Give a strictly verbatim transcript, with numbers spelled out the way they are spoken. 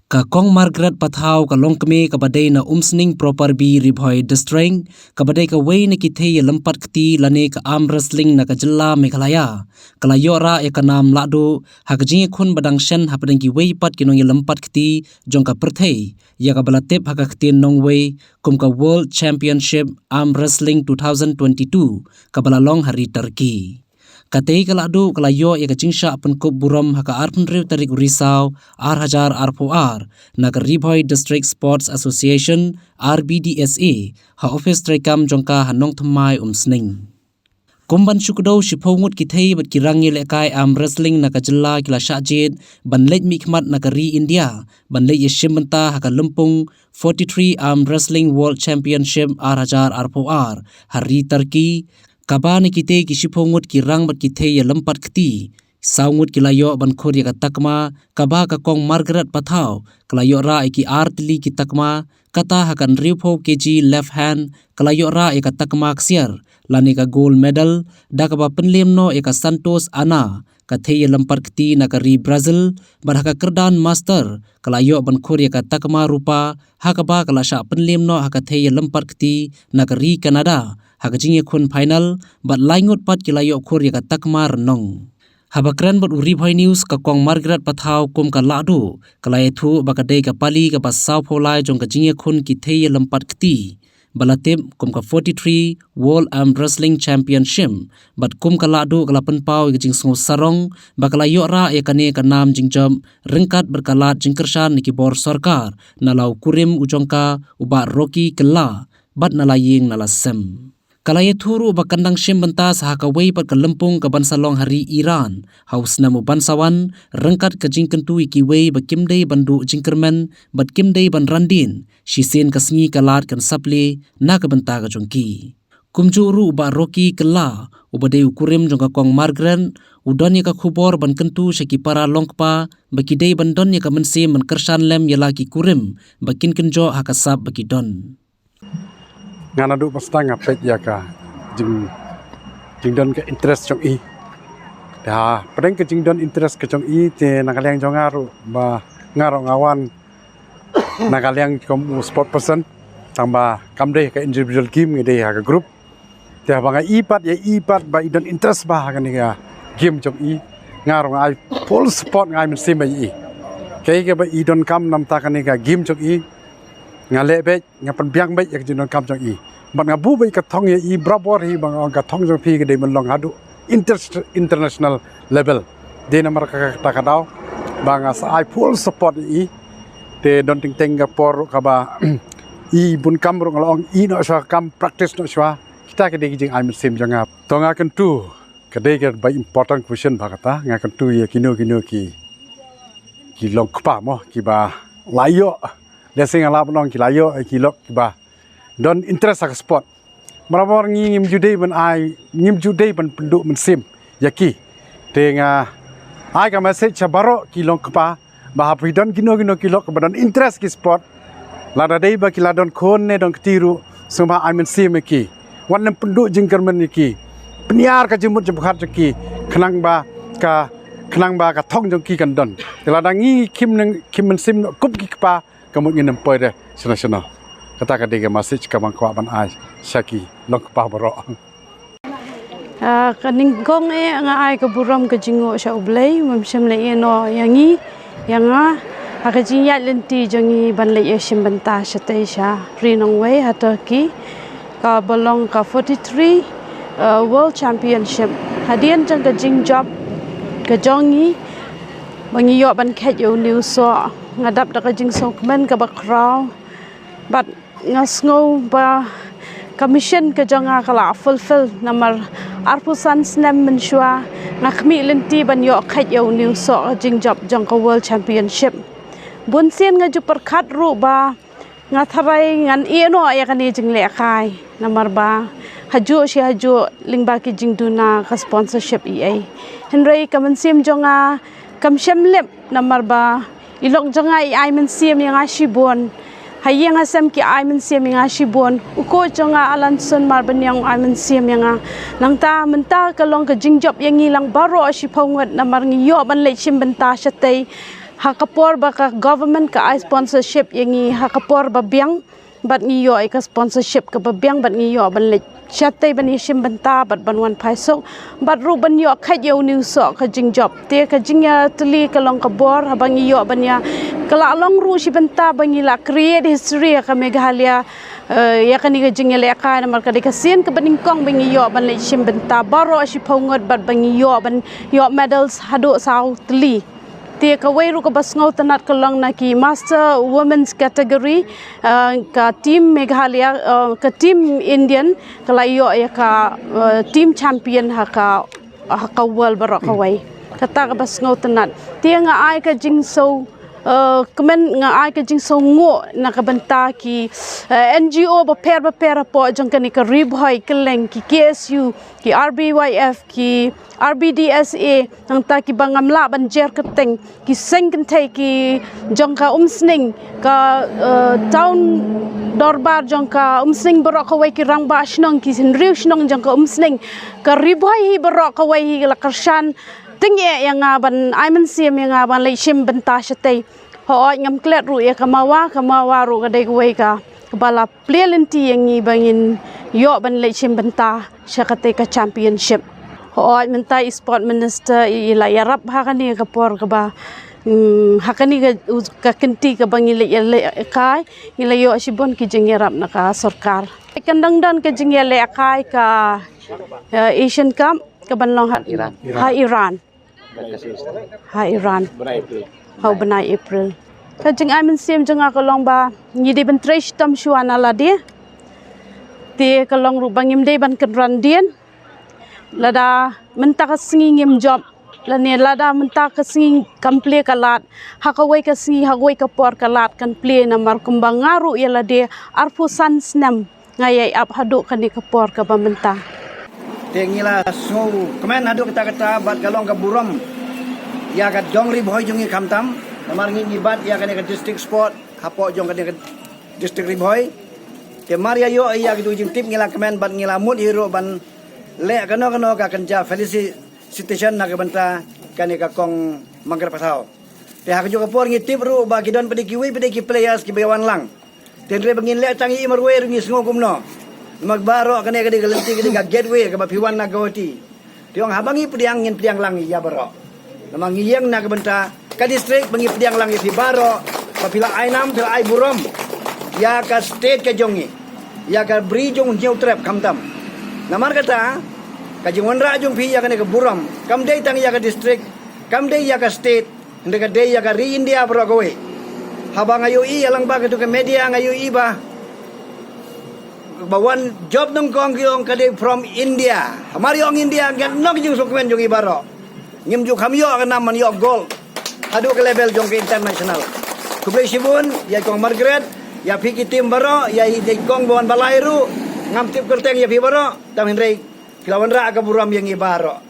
Ka Kong Margaret Pathaw ka longkmie kaba dei na Umsning Proper B, Ri Bhoi District, kaba dei kawei na ki thei ïalympat kti lane ka arm wrestling na ka jylla Meghalaya, ka la ïoh rah ïa ka nam lahduh ha ka jingïakhun ba dang shen hapdeng kiwei pat ki nongïalympat kti jong ka pyrthei, ïa kaba la tip ha ka ktien nongwei kum ka World Championship Arm Wrestling two thousand twenty-two, kaba la long ha ri Turkey. Katei ka lahduh ka la ïoh ïa ka jingshah pynkup burom ha ka arphew hynriew tarik u Risaw, ar hajar arphew ar, na ka Ri Bhoi District Sports Association, R B D S A, ha ophis treikam jong ka ha Nongthymmai, Umsning. Kum ban shu kdew, shiphew ngut ki thei bad ki rangïalehkai arm wrestling na ka jylla ki la shah jied ban leit mihkhmat na ka ri India ban leit ïashim bynta ha ka lympung forty-three Arm Wrestling World Championship ar hajar arphew ar ha ri Turkey, kaba na kitei ki shiphew ngut ki rang bad ki thei ïalympat kti, saw ngut ki la ïoh ban khur ïa ka takma kaba ka Kong Margaret Pathaw ka la ïoh rah ïa ki ar tylli ki takma, kata ha ka hynriewphew kg left hand ka la ïoh rah ïa ka takma ksiar lane ka gold medal, da kaba pynliem noh ïa ka Santos Ana, ka thei ïalympat kti na ka ri Brazil, bad ha ka kyrdan master ka la ïoh ban khur ïa ka takma rupa, ha kaba ka la shah pynliem noh ha ka thei ïalympat kti na ka ri Canada ha ka jingïakhun final, bad lai ngut pat ki la ïoh khur ïa ka takma rnong. Haba kren bad u Ri Bhoi News, ka Kong Margaret Pathaw kum ka lahduh ka la ïathuh ba ka dei ka pali kaba sawphew lai jong ka jingïakhun ki thei ïalympat kti, ba la tip kum ka forty-three World Arm Wrestling Championship, bad kum ka lahduh ka la pynpaw ïa ka jingsngew sarong ba ka la ïoh rah ïa kane ka nam jingjop ryngkat bad ka lad jingkyrshan na ki bor sorkar, na la u kurim u jong ka, u Bah Rocky Kylla, bad na la ïing na la sem. Ka la ïathuh ruh ba kan dang shim bynta sa ha kawei pat ka lympung kaban sa long ha ri Iran ha u snem uban sa wan, ryngkat ka jingkyntu ïa kiwei ba kim dei ban duh jingkyrmen bad kim dei ban randien, shisien ka sngi ka lad kan sa plie na ka bynta ka jong ki. Kumjuh ruh u Bah Rocky Kylla, uba dei u kurim jong ka Kong Margaret, u don ïa ka khubor ban kyntu sha ki para longkpa ba ki dei ban don ïa ka mynsiem ban kyrshan lem ïa la ki kurim ba kin kynjoh ha ka sap ba ki don. Nga naduh ba sdang nga peit ïa ka jing, jingdon ka interest jong i. Te hapdeng ka jingdon interest ka jong i, te na ka liang jong nga ruh, ba nga ruh nga wan na ka liang kum u sport person, tang ba kam dei ka individual game, nga dei ha ka group. Te haba nga i pat, ïa i pat ba i don interest bha ha kane ka game jong i, nga ruh nga ai full support, nga ai mynsiem ba ïa i. Kaei kaba i donkam namar kane ka game jong i, nga leh beit, nga pynbiang beit ïa ka jingdonkam jong i. Bad nga buh beit ka thong ïa i, barabor hi ba nga ong ka thong jong phi ka dei ban long haduh inter-, international level. Dei namar kata ka daw ba nga sa ai full support ïa i. Te don teng teng ka por ruh kaba i bun kam ruh nga la ong i noh shuwa, kam practice noh shuwa. Kita ka dei ka jingai mynsiem jong nga. To nga kyntu, ka dei kaba important question bha kata, nga kyntu ïa kino kino ki, ki longkpa mo, kiba la ïoh, lehse nga lah ban ong ki la ïoh, ki lok kiba don interest ha ka sport. Barabor ngi ngim ju dei ban ai, ngim ju dei ban pynduh mynsiem ïa ki. Te nga ai ka message sha baroh ki longkpa ba haba phi don kino kino ki lok ba don interest ki sport, lada dei ba ki la don khun ne don kti ruh, sngewbha ai mynsiem ïa ki. Wat nym pynduh jingkyrmen ïa ki. Pynïar ka jingmut jingpyrkhat jong ki, khnang ba ka, khnang ba ka thong jong ki kan don. Te lada ngi khim nang, khim mynsiem noh kum ki kpa, ka mut ngin ym poi re shano shano. Kata ka dei ka message kaba nga kwah ban ai sha ki longkpa baroh. Ah, ka nyngkong eh nga ai ka burom ka jingnguh sha U Blei, um shym la ïehnoh ïa ngi, ïa nga, ha ka jingïaid lynti jong ngi ban leit ïashim bynta shatei sha ri nongwei ha Turkey, kaba long ka forty-three, ah, World Championship. Hadien jong ka jingjop ka jong ngi ba ngi ïoh ban kheit ïa une u soh, nga dap da ka jingsngewkmen kaba khraw. Bad nga sngew ba ka mission ka jong nga ka la fulfill, namar arphew san snem mynshuwa nga khmih lynti ban ïoh kheit ïa une u soh ka jingjop jong ka World Championship. Bun sien nga ju pyrkhat ruh ba nga tharai ngan ïehnoh ïa kane jinglehkai, namar ba hajuh shi hajuh lyngba ki jingduna ka sponsorship ei ei. Hynrei ka mynsiem jong nga kam shym lip, namar ba i lok jong nga i ai mynsiem ïa nga shibun. Ha ïing ha sem ki ai mynsiem ïa nga shibun. U coach jong nga Alan Sunmar Baniang u ai mynsiem ïa nga. Nangta mynta ka long ka jingjop ïa ngi lang baroh shiphew ngut, namar ngi ïoh ban leit shim bynta shatei Ha ka por ba ka government ka ai sponsorship ïa ngi ha ka por ba biang, bad ngi ïoh ïa ka sponsorship kaba biang, bad ngi ïoh ban leit shatei ban ïashim bynta bad ban wan phai suk, bad ruh ban ïoh kheit ïa une u soh ka jingjop. Te ka jingïatylli ka long ka bor haba ngi ïoh ban ïa, ka la long ruh shi bynta ba ngi la create history ïa ka Meghalaya, eh, ïa kane ka jingïalehkai, namar ka dei ka sien kaba nyngkong ba ngi ïoh ban leit shim bynta baroh shiphew ngut bad ba ngi ïoh ban ïoh medals haduh saw tylli. Te kawei ruh kaba sngewtynnat ka long na ki Master Women's Category, eh, ka team Meghalaya, eh, ka team Indian, ka la ïoh ïa ka, eh, team champion ha ka, ha ka world baroh kawei. Kata kaba sngewtynnat. Te nga ai ka jingsngew, eh, kmen, nga ai ka jingsngewnguh na ka bynta ki, eh, N G O bapher bapher hapoh jong kane ka Ri Bhoi Kylleng, ki K S U, ki R B Y F, ki R B D S A, nangta kiba ngam lah ban jer kyrteng, ki seng kynthei ki jong ka Umsning, ka, eh, town dorbar jong ka Umsning, baroh kawei ki rangbah shnong, ki hynriew shnong jong ka Umsning, ka Ri Bhoi hi baroh kawei hi la kyrshan tyngeh ïa nga ban ai mynsiem ïa nga ban leit shim bynta shatei. Hooid, ngam klet ruh ïa ka Mawa, ka Mawa ruh ka dei kawei ka, kaba la plie lynti ïa ngi ba ngin ïoh ban leit shim bynta sha katei ka championship. Hooid, mynta i sport minister i, i la ïarap ha kane ka por kaba, mm, ha kane ka, u-, ka kynti kaba ngi leit ïalehkai, ngi la ïoh shibun ki jingïarap na ka sorkar. Kan dang don ka jingïalehkai ka, eh, Asian Cup kaban long ha Iran. Ha Iran. Ha Iran. Ha u bnai April. Ka jingai mynsiem jong nga ka long ba ngi dei ban trei shitom shuwa na lade. Te ka long ruh ba ngim dei ban kynran dien. Lada mynta ka sngi ngim jop, lane lada mynta ka sngi kam plie ka lad, ha kawei ka sngi, ha kawei ka por ka lad kan plie, namar kumba nga ruh ïa lade arphew san snem nga ïai ap haduh kane ka por kaba mynta. Te ngi la sngewkmen haduh katta katta bad ka long ka burom ïa ka dong Ri Bhoi jong ngi khamtam, namar ngi ngi bat ïa kane ka district sport hapoh jong kane ka district Ri Bhoi. Te mar ïa ïoh ïa kitu jingtip ngi la kmen bad ngi la mut hi ruh ban leh kano kano ka kynja felicitation na ka bynta kane ka kong Margaret Pathaw. Te ha kajuh ka por ngi tip ruh ba ki don pat kiwei pat ki players kiba ïa wan lang. Te hynrei ba ngin leh tang ïa i marwei ruh ngi sngew kumno. Namar baroh kane ka dei ka lynti, ka dei ka gateway kaba phi wan na Guwahati. Te ong haba ngi pdiang ngin pdiang lang ïa baroh. Namar ngi ïeng na ka bynta ka district ba ngi pdiang lang ïa phi baroh, ba phi la ai nam, phi la ai burom ïa ka state ka jong ngi, ïa ka Bri jong Hynñiewtrep khamtam. Namar kata ka jingwanrah jong phi ïa kane ka burom kam dei tang ïa ka district, kam dei ïa ka state, hynrei ka dei ïa ka ri India baroh kawei. Haba nga ïohi ïa lang ba katu ka media nga ïohi ba, ba wan jop nyngkong ki ong ka dei from India. Hamar ïa ong India ngan nok jingsngewkmen jong i baroh. Ngim ju kham ïoh ka nam ban ïoh gold haduh ka level jong ka international. Khublei shibun ïa i kong Margaret, ïa phi ki team baroh, ïa i dei kong ba wan ba lai ruh. Ngam tip kyrteng ïa phi baroh, tam hynrei phi la wanrah ka burom ïa ngi baroh.